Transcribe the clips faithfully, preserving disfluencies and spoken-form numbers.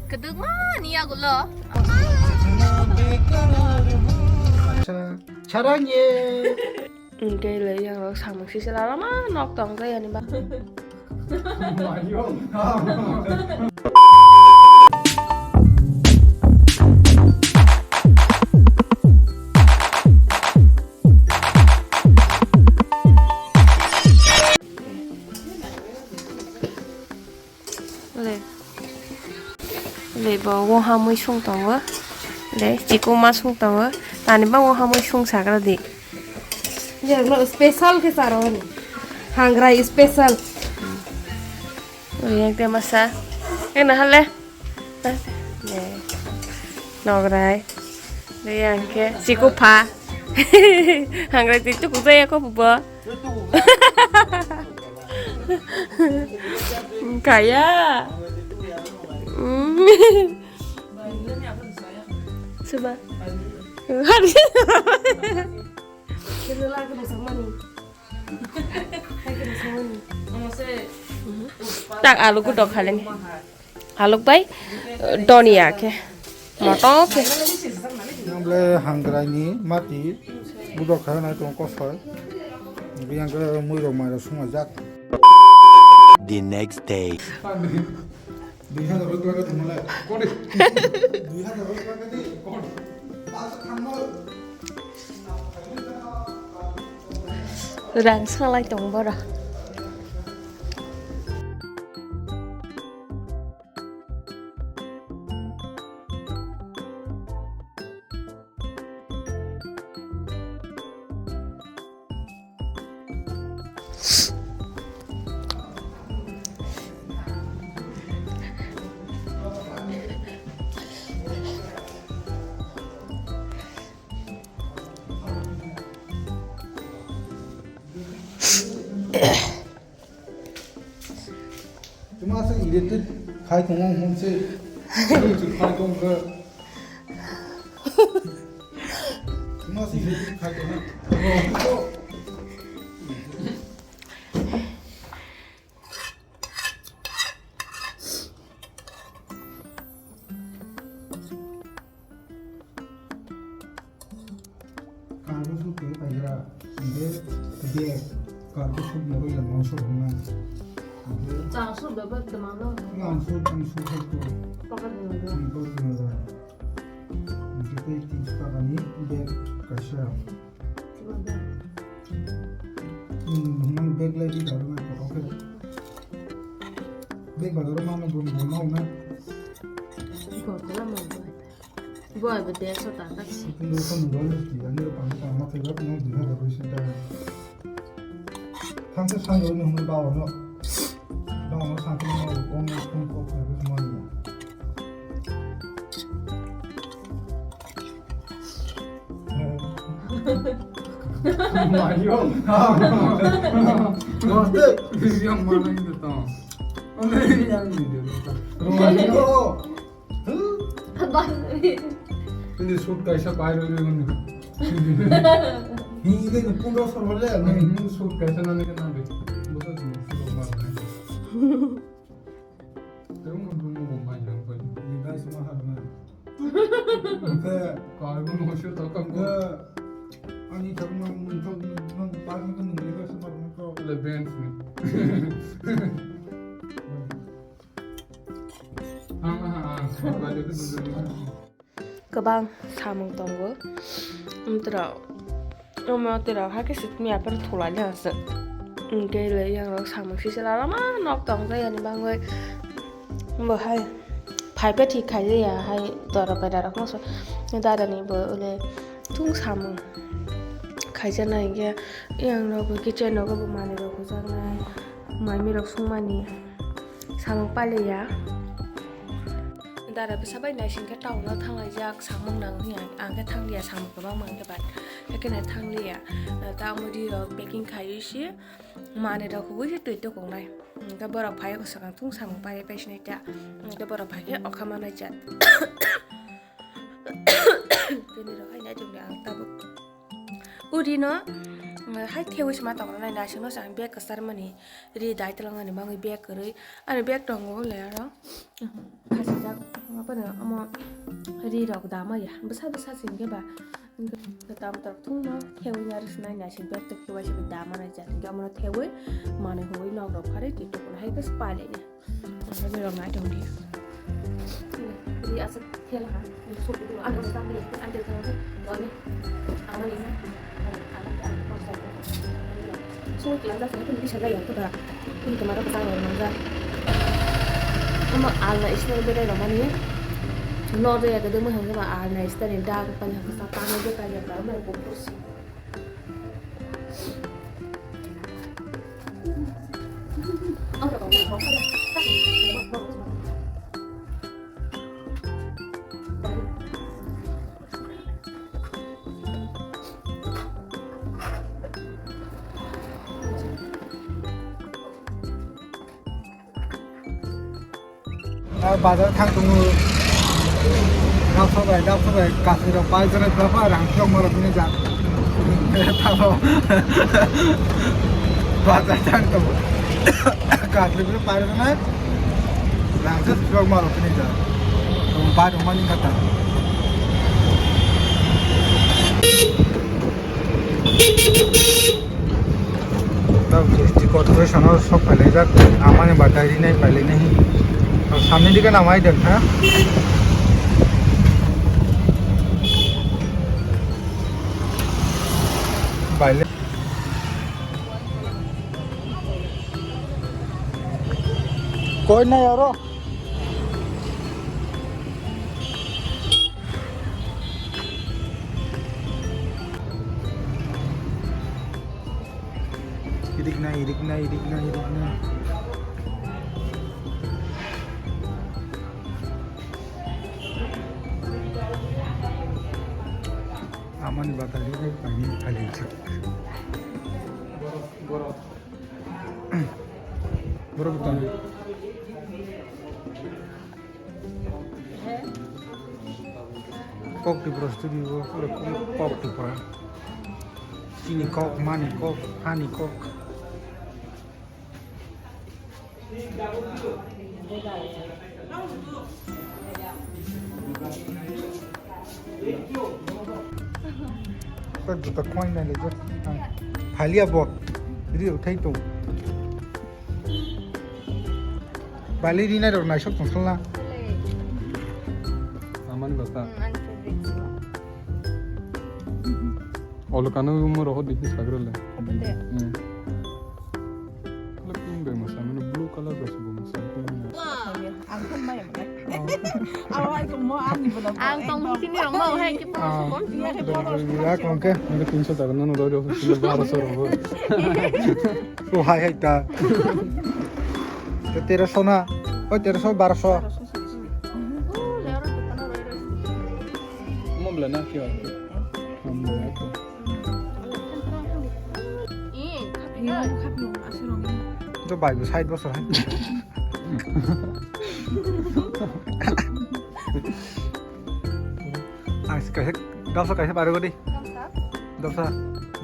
Kwdwkma ni yagulo. Sarangye. Hwnkhe le yang rok samung sisi lama nok tong jaya ni ba. Le. Le bo wngha mui sung tongo. Le chikuma sung tongo. Tani ba wngha mui sung sagra di. Jero special khe charo ni. Hangrai special. Yang te masa. Yang na hale. Le. Nograi. Le yang ke chikupha. Hangrai ti tu kujaya ko bo. Kaya. Coba. Tak alu ku dok haleng. Haluk bai, donia khe, moto khe. Yang ble hangrai ni mati, budok kha nai tong kosoi. Yang ke mui rok mai rok sung jak. The next day. Rang salai tong bora. Tuma se irritate khai tongo hwn se. Khai tong khe. Tuma se irritate khai tongo. Kargo sut khe paigra, hingke bag, kargo sut moroi ya nongso hwnna. Hingke chang sut bebak twmano. Chang sut, ang sut hai to. Pocket ni modo. Ang pocket ni modo. Hingke tei tin taka ni bag kaisa. Chima bag. Hmm, hwnmani bag lai di daro na ko, okay. Bag bazaro mano brum brum na. Iko tela mo. Bo abo dersho taka si. Kundu ko nungol si, ani ro pang pang ma thai bak no dina da ko si ta. Thang sa sang ro no hum ba no. Ba no sang ko no ko no ko ko ko ma ni. Mario. No de. Yang mana itu tong? Oh, yang ini dia. Mario. Bas. Hindi suit kaisa pai roi roi mani. Hindi de pundro sor hole. Hindi suit kaisa nani ke nani. Bosa hindi suit ma. Terung nung nung nung ma jang pai. Hindi guys ma har na. Oke. Kar nung hoshi to kam. Oke. Ani tak nung nung tak nung pas nung nung guys ma nung to. Le bench ni. Kwbang samung tongo. Amtwrok, omo twrok hakhe sitmi aphar thulani aswk. Hwnkhe le yang rok samung sisi lama nok tong jaya ni bagwi. Bo hai phai phe thik khai jaya hai dora bai rok no so dada ni bo le thung samung khai jana hwnkhe yang rok bo kitchen rogo bo manwi rok hujaknai mai mi rok sungmani. Samung paliya. Dara bwsa bai naising khe town o thanglaijak, samung nang hwnwi ang, ang khe thangliya, samung kwbangma hwnkhe bai. Haikhe nai thangliya. Ta omo ri rok packing khaiwi si manwi rok huwi se twi tukungnai. Hwnkhe borok phai o swkang thung samung pai pai sinai ta. Hwnkhe borok phai khe okha manai cha. Bini rok hai nai tongdi ang tabuk. Uri no, mm, hai thewi sima tong rwnai naising no chang bag kwchar mani ri dai twlang ani bagwi bag kwrwi ani bag tongo le aro khachajak Omo ri rok dama ya, bwsa bwsa se hwnkhe ba, hwnkhe tam tok thung no thewi nai rwsnai naising pek tok khe waisa da manai jat hwnkhe omo no thewi manwi hwnwi nok rok pharwi twi tok no hai khe spalai ya. Omo ri rok nai tong di. Ri aswk thela ha, suk du ano sa ni ante thang ani amani. Sini kelam dah, ini bisa gaya tu dah. Ini kemarin kita yang mana? Omo alna isna berai romani. Nor ya gede mo hangga alna isna ni dak pani hangga sa pani berai ya, baru mau kumpul sih. Bazar thang tongo. Dap sobai, dap sobai, kasui rok pai jora dap rang chok maro bini jak. Tamo bazar thang tongo. Kasui bini pai jora. Rangchak chwrwk ma rok ni da. Bai rok mani kata. District corporation o sok phailai jak, amani ba diary nai phailai nai. Samni dige namai den ha. Baile. Koi nai aro. Irik nai, irik nai, irik nai, irik nai. Amani batari ni pani kali chak. Borok tong. Kok Tripura studio, kok Tripura. Chini kok, mani kok, hani kok. Kok juta coin nai le jo. Phalia bo. Ri uthai to. Bali rinai rok naisok tong salna. Amani bata. Hmm, ani favorite sila. Olo kano mo roho dikhi sagre le. Abende. Hmm. Kala pink bai masa, mane blue color bai subo masa. Ang pun mai mana. Awai ko mo ani bola. Ang tong sini rong mo hai ki pun subo. Iya ke pun. Ya kongke, mane pinso jaga nanu roi roi sini baro so rong. O hai hai ta. Te teroso na. Oi, teroso, baroso. Mo bela na kyo. To bai bo side bosor hai. Ang kaisa, dopsa kaisa pari godi. Dopsa,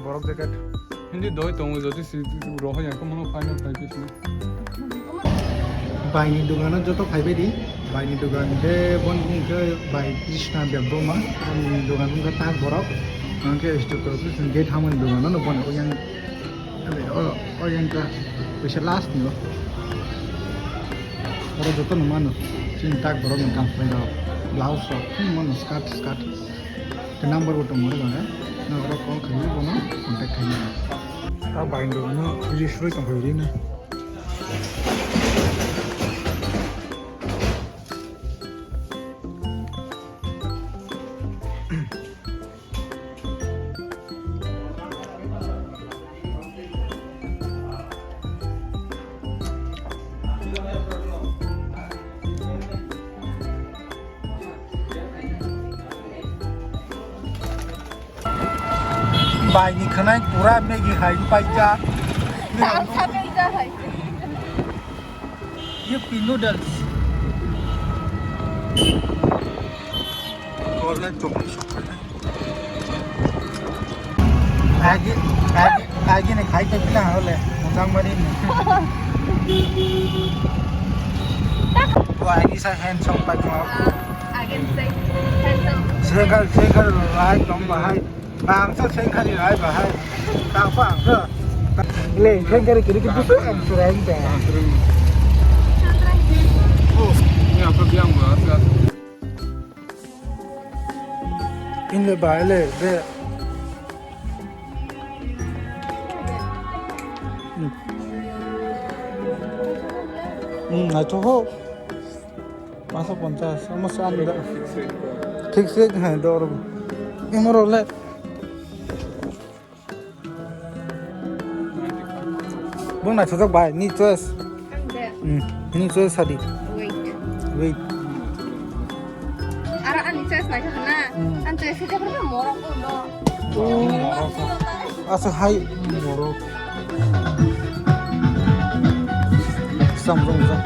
borok jacket. Hindi doi tongo, jodi si roho yang kono final final kisi. Baini dogano joto phaibai di. Baini dogan de bon bung ke bai Krishna Debbarma. Baini dogan bung ke tak borok. Ang ke isto to Krishna gate hamani dogano no bon yang. Oro, oro yang ka, bisa last ni o. Oro joto no mano. Chini tak borok ni kam phai rok. Blouse rok, hmm, mano skirt, skirt. Te number bo tongo re jone. No oro call khaini bono contact khaini. Ta bai ndo no register tong khaini na. Bai ni khwnai pura Maggi hai paijak. Ang kha Maggi hai. Yupi noodles. Golden chocolate. Agi, agi, agi ni khai to pina hole. Mujang mari ni. Wah, ini saya handsome pai tong. Again, say handsome. Sengkar, sengkar, lai tong bahai. Bangsa sengkar ni lai bahai. Tapa angsa. Le, sengkar kiri kiri tu ang surai ta. Oh, ini apa biang bahasa? Ini le bahai le, be. Hmm. Hmm, naithok ho. Panso ponchas, omo se ani da. Fix rate, ha, dor. Imo rok le. Bung naithok bai, ni choice. Ang de. Hmm, ni choice sadi. Wait. Wait. Aro ani choice naithok na. Hmm. Ani choice se jabra morok ko no. Asa hai borok. Sam rong ja.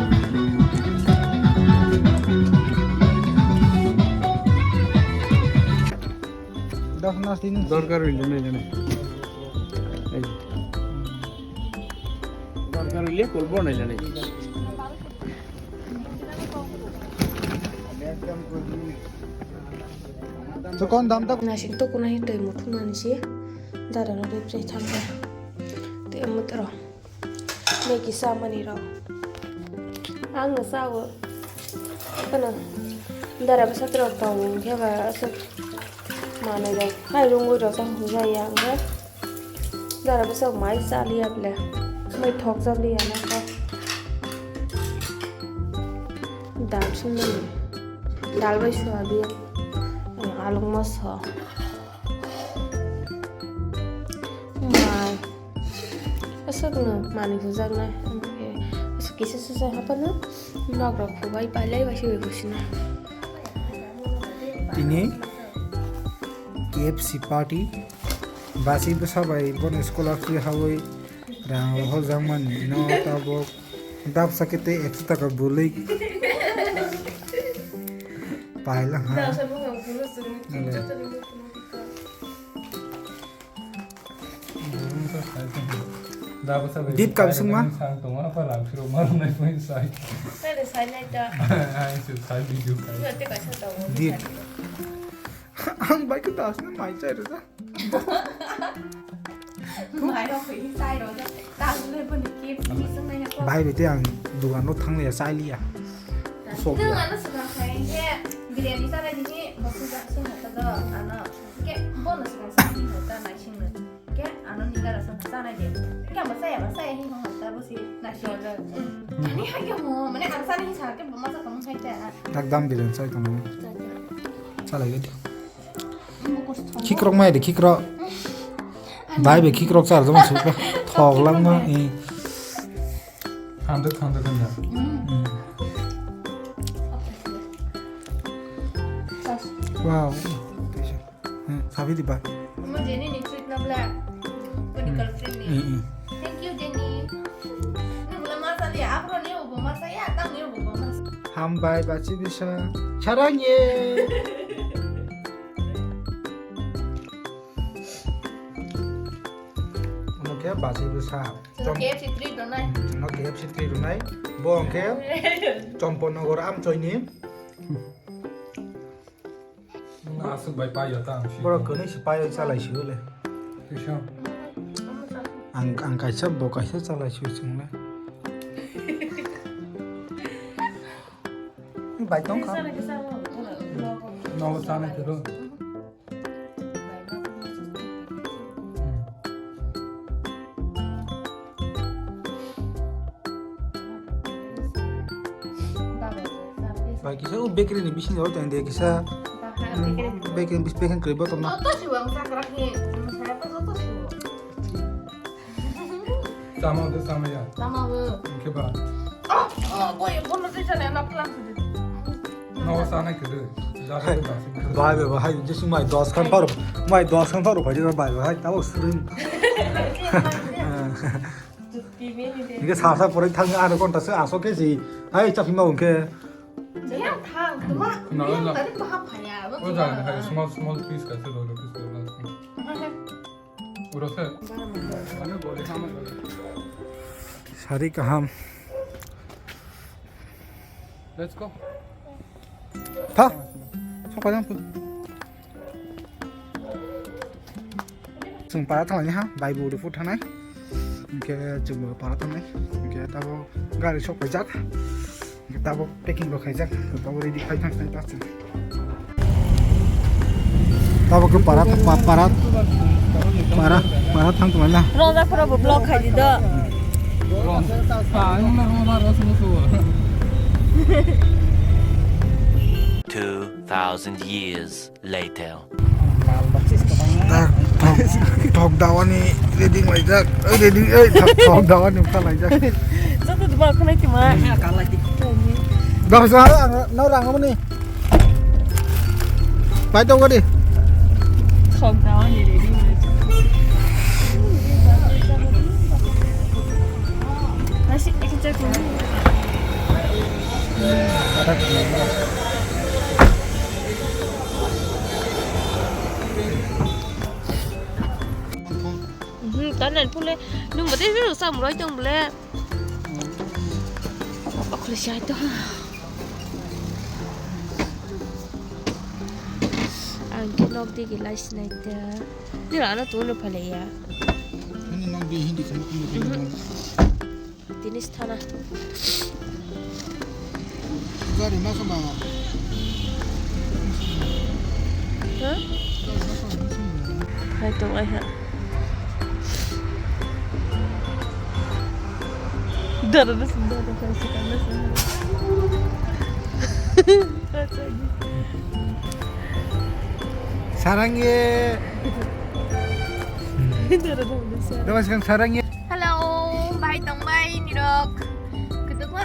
Dah nas din. Dorkar hoile nai jane. Ei. Dorkar hoile call bo nai jane. Nasing to kuna hi twi muthung nani si. Dara no repre thangka. Twi mutro. Meki sa mani ro. Ang no sa o. Kana. Dara bwsa tro tong khe ba aswk manwi rok. Hai rungwi rok sa hwnjai ya ang khe. Dara bwsa mai chaliya ble. Mai thok chaliya na khe. Dal swngnani. Dal bai soyabin. Alung moso. Mai. Aswkno manwi hujaknai. Aswk kisa sasa hapano. Nok rok khubai pailai bai se bai bwsino. Tini K F C party. Basi bwsa bai bono scholarship hawi rang rohorjakmani no tabok. Dapsa khe tei ekso taka bwlwi paila ha. Dapsa bwkha bwlwi chwrwng. Nale. Dip kabisingma? Sang tongo, apa rang phiro ma rwnai poi sai. Sai de sai nai ta. Ai se sai video kai. Yo te kaisa tongo. Dip. Ang bai khe tasna mai chai rwja. Mai rok khe chai rwja. Tasna boni khe bising nai ko. Bai bete ang dugan no thang liya chai liya. Sok liya. Ano sukang khai khe biryani chana dini bosu jak sung hata do ano. Khe bono sukang sai ni hata nai sing no. Khe ano ni gara sa chana de. Khe amo chaya ba chaya hi hong hata bosi nai sing. Ani hai khe mo mane ang chana hi sa khe bo ma sa kamo hai ta. Dak dam biryani chai tong. Chalai gadi. Khikrok mai de khikrok. Bai be khikrok char joma suka. Thok langma. Thanda thanda thanda. Wow. Sabi di ba. Mo Jenny ni treat na bla. Ko ni girlfriend ni. Thank you Jenny. Nang bla ma sa dia, apa ni ubo ma sa ya, tang ni ubo ma sa. Hambai bachi bisa. Charang ye. Omo khe bachwi bwsa. Chwng Chom-, K F C treat rwnai. Chwngno K F C treat rwnai. Bo hwnkhe Chomponogor Amchoini. Aswk bai paiya ta ang si. Borok kwnwi se paiwi chalai si le. Kisa. Ang, ang kaisa bo kaisa chalai si chwngno. Bai tong kha. Nogo chanai khe do. Bai kisa o bakery ni bisingo tong de kisa. Bakery, bakery kwrwi bo tong na. Joto siwang sakrak ni, saya to joto siwang. Tama bo, tama ya. Tama bo. Khe ba. Oh, oh, boy, bono tei chale na plan se de. No, sana ke de. Bai, bai, bai, jesu mai dos khan pharo, mai dos khan pharo phai de bai, bai, tabo sring. Nike sa sa pore thang ar ghonta se aso ke si. Hai, chaphima hwnkhe. Yang thang, tuma. Yang tadi maha phaya. O jaga hai small, small piece ka se lo, piece ka se. Sari kaham. Let's go. Tha. Sok pai jang. Chwng para thanglaini ha, bai bo Udaipur thangnai. Hwnkhe chwng bo para thangnai. Hwnkhe tabo gari sok paijak. Hwnkhe tabo packing rok khaijak. Tabo ready khai thang thang ta chwng. Tabo khe para, pa-, para, para, para thang tonglaina. Rong jak phuru bo vlog khai di do. Two thousand years later. Thok, thok, thok dawani ready laijak. Oi, ready, oi, thok, thok dawani wngkha laijak. Joto duma khwnai tuma. Dawsa, ang no rang mani. Pai to gadi. Thok dawani ready laijak. Nasi ekjak ni. Hmm, tanan pule nung bade samroi tong bole. Okle sai to. Ang ke nok di gilai sinai ta. Ni rana tu no phale ya. Ani nok di hindi kamu kamu. Tini sthana. Gari ma samba. Ha? Gari ma samba. Hai tong ai ha. Dara na samba, dara na samba. Sarang ye. Dara na samba. Dama sekarang sarang ye. Hello, bahai tong bai nirok. Kedua,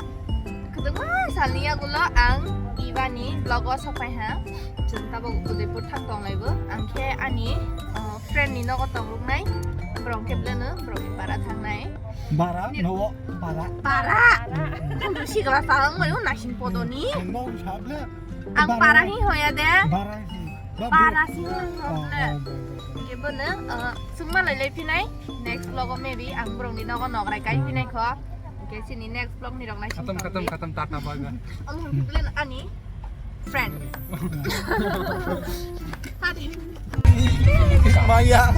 kedua salni yagulo ang ibani vlog o sopai ha. Chwng tabok Udaipur thang tong laibo. Ang khe ani, uh, friend ni nogo tong ruknai. Borok khe bleno, borok ni para thangnai. Bara, nogo, bara. Bara. Kuntu si gala salang mayo nasing podoni. Nogo sabla. Ang para hi hoya de. Bara hi. Bara si hoya. Oh, oh, oh, oh. Ye bono, uh, sungma lai lai pinai. Next vlog o maybe ang borok ni nogo nograi kai pinai kho. Oke, sini next vlog ni rok nai. Khatam, khatam, khatam, tata, bye, bye. Ang hum kiblen ani friend. Hari. Maya.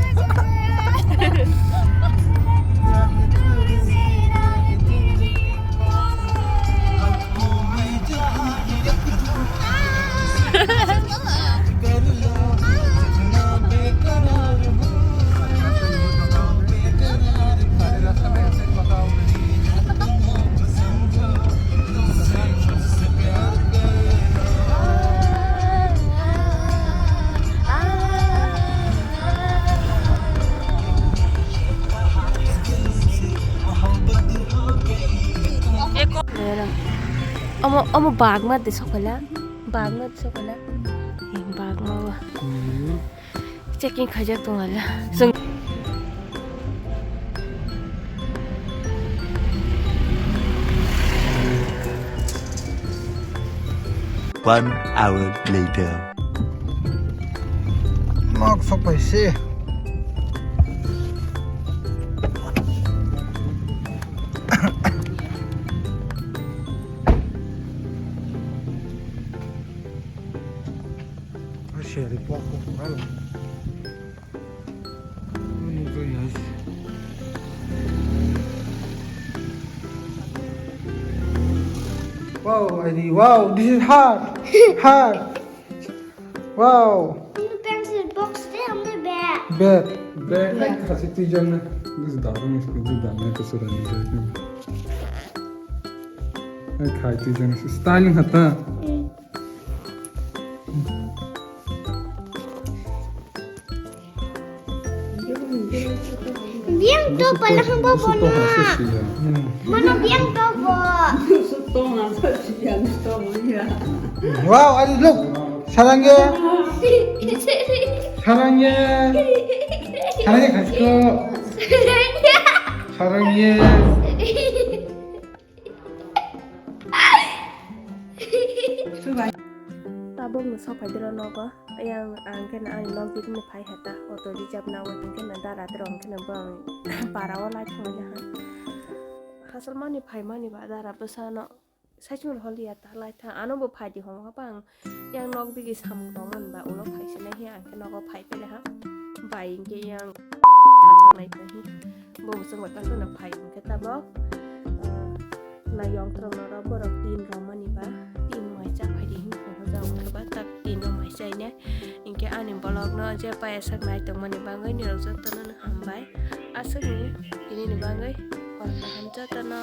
Omo, omo bagma de sokala, bagma de sokala, bagma wa. Checking khaijak tong ala. Chwng One hour later. Nok sok pai se. Seri pok pok pura lo. Wow, I, wow, this is hard. Hard. Wow. Ini pencil box deh, ambil bag. Bag. Bag kan kasih tujuan na. Itu sudah kan itu sudah na itu sudah ni. Ay, khai tujuan styling hata. Hmm. Biang to pala hamba bona. Mana biang to bo. Wow, ari look. Sarangye. Sarangye. Sarangye khasko. Sarangye. Tabuk no sok phaidoro nogo. Yang ang khe ani nok dikni phai heta auto reserve na wai khe na dara terong khe na bang para o lai thong ha. Hasalmani phaimani ba dara bwsano Saichung holi ya ta lai tha, ano bo phai di hong ha bang. Yang nok digi samung tong man ba ulo phai se nai he, ang khe nogo phai pele ha. Bai hingke yang athang nai pahi. Bo bo chwng ta kheno phai hingke tabok. Na yong tro no ro borok tin rok mani ba. Tin mai cha phai di hing ko ja ung ba ta tin rok mai chai ne. Hingke ani vlog no je pai sak nai tong mani bagwi ni rok joto no hambai. Aswk ni tini ni bagwi hor kaham joto no.